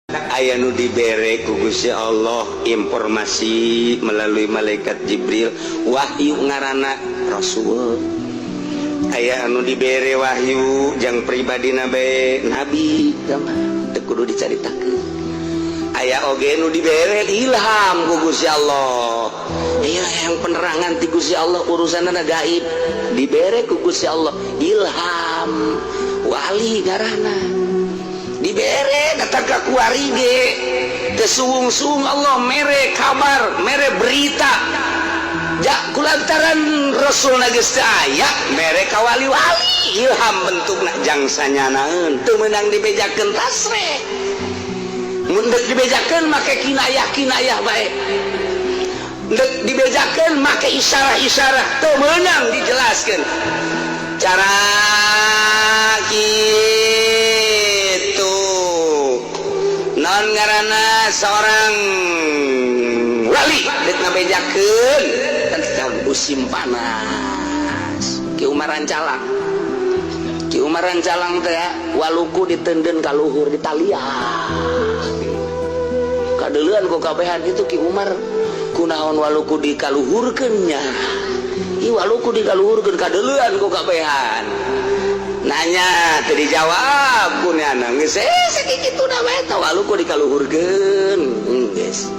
Aya nu dibere ku Gusti Allah informasi melalui malaikat Jibril, wahyu ngaranna Rasul. Aya anu dibere wahyu jang pribadi nabe, nabi teu kudu dicaritakeun. Aya oge nu dibere ilham ku Gusti Allah. Aya yang penerangan ti Gusti Allah, urusanna gaib, dibere ku Gusti Allah ilham, wali ngaranna. Dibere datang ka kuari ge teu suung-suung Allah mere kabar, mere berita. Ja kulantaran Rasul geus teu aya, mere ka wali-wali ilham bentukna jang sanyanaeun, teu meunang dibejakeun tasreh. Mun deuk dibejakeun make kinayah kinayah bae, deuk dibejakeun make isyarah-isyarah, teu meunang dijelaskeun cara gitu. Non ngaranna seorang wali deuk ngabejakeun tentang musim panas, Ki Umar Rancalang. Ki Umar Rancalang teh waluku ditenden ka luhur, ditalian, kadeuleun ku kabehan itu. Ki Umar, kunaon waluku dikaluhurkeun nya? Ih, waluku dikaluhurkeun, kadeuleun ku kabehan. Nanya teu dijawab ku nyana. Geus sakitu da bae tah, waluku dikaluhurkeun. Geus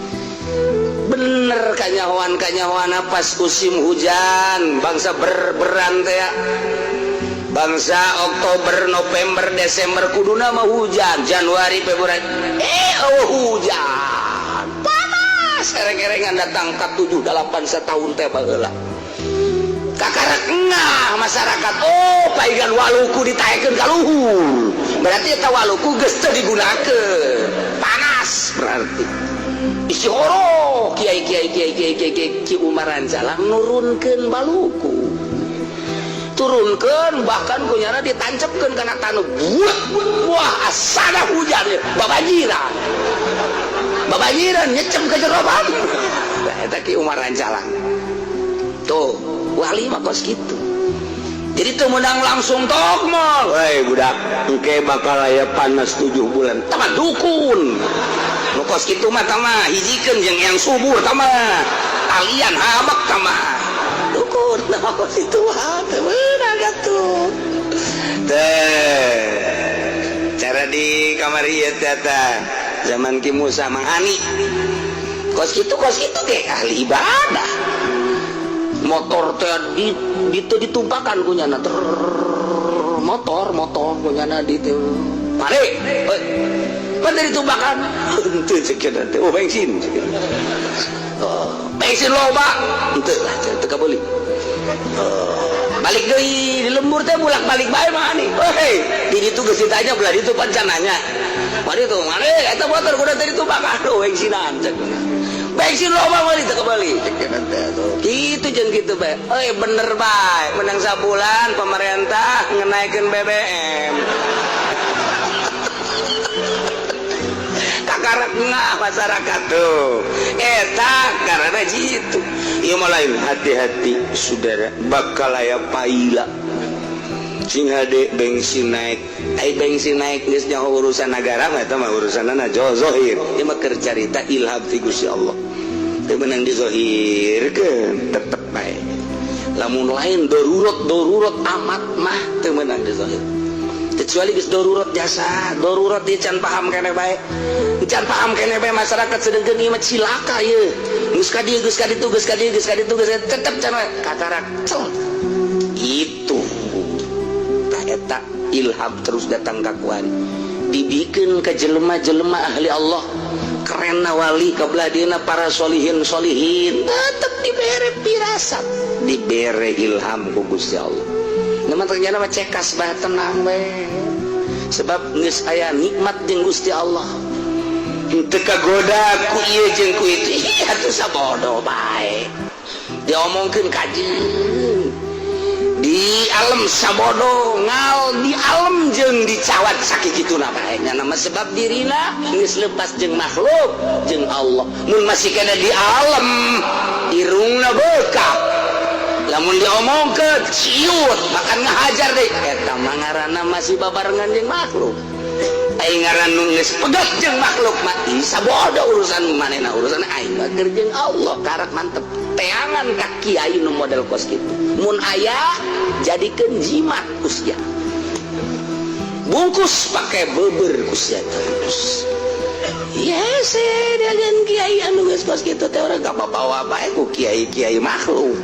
bener kanyahoan kanyahoan pas musim hujan bangsa berberan teh ya. Bangsa Oktober, November, Desember kuduna mah hujan, Januari, Februari, oh hujan, panas ereng-erengan datang ke 7 8 setahun teh baheula. Kakarak ngah masyarakat, oh, paigan waluku ditaekeun ka luhur, berarti eta waluku geus teu digunakeun, panas. Berarti istihoro kiai kiai kiai kiai kiai kiai. Ki Umar Rancalang nurunkeun baluku, turunkeun, bahkan kunyana ditancepkeun kana taneuh buat. Wah, asana hujan, babanjiran, babanjiran nyecem ke jeroban. Nah, eta Ki Umar Rancalang tuh, wali mah kos gitu. Jadi tuh menang langsung tokmol. Woi budak, engke bakal aya panas 7 bulan. Tama dukun nu kos kitu mah, tama hijikeun jeung yang subur, tama talian habak, tama dukun. Nah, kos itu mah teu meunang atuh teh. Cara di kamar ieu teh tah zaman Ki Musa Manghani kos kitu, kos kitu ge ahli ibadah. Motor teh di itu ditumpakan kunyana ter motor motor kunyana di teh pare pan ditumpakan henteu cek teh. Oh, bensin cek. Oh, bensin loba henteu lah, teu kabeuli. Oh, balik deui di lembur teh, bolak balik bae mah nih. Hei, di ditu geus ditanya, belah ditu pancananya mari tuh, mari eta motor kudu teh ditumpakan. Oh, bensinan cek, bensin loba mah teu kebeli gitu. Jeung gitu bae euy, bener bae menang sabulan pemerintah ngenaikeun BBM, kakarak ngah masyarakat tuh. Eta karena gitu ieu mah lain. Hati-hati saudara, bakal aya paila. Sing hade, bensin naik. Ai bensin naik geus nyaho urusan negara mah, eta mah urusanna zohir. Ieu mah keur carita ilham ti Gusti Allah, teu meunang dizohirkeun, tetep bae lamun lain darurat darurat amat mah teu meunang dizohir, kecuali geus darurat jasa darurat. Ieu can paham keneh bae, can paham keneh bae masyarakat. Sedengkeun ieu mah cilaka ieu, geus ka dieu, geus ka ditu, geus ka dieu, geus ka ditu, geus tetep can katarak cel itu. Tah, eta ilham terus datang ka kuari, dibikin ke jelema-jelema ahli Allah keren, wali kebelah dina, para solihin solihin tetep dibere pirasat, dibere ilham ku Gusti Allah. Namun ternyata mah cekas bah, tenang we, sebab geus aya nikmat jeung Gusti Allah, henteu kagoda ku ieu jeung ku itu. Iya tuh, sabodo bae diomongkeun kajeun di alam sabodo ngal di alam jeung dicawat sakit itu bae nya nama, sebab dirina geus lepas jeung makhluk jeung Allah. Mun masih kena di alam, irungna bekak, lamun diomongkeun ciut, bahkan ngahajar deh, eta mah ngaranna masih babarengan jeung makhluk. Aing ngaran nu geus pegat jeung makhluk mah bisa bodoh urusan manehna, urusan aing mah keur jeung Allah. Karak mantep teangan ka kiai nu model kos kitu. Mun aya, jadikeun jimat ku sia, bungkus pakai beber ku sia terus. Yes, dengan kiai anu geus kos kitu teh urang gak bawa bae ku kiai-kiai makhluk.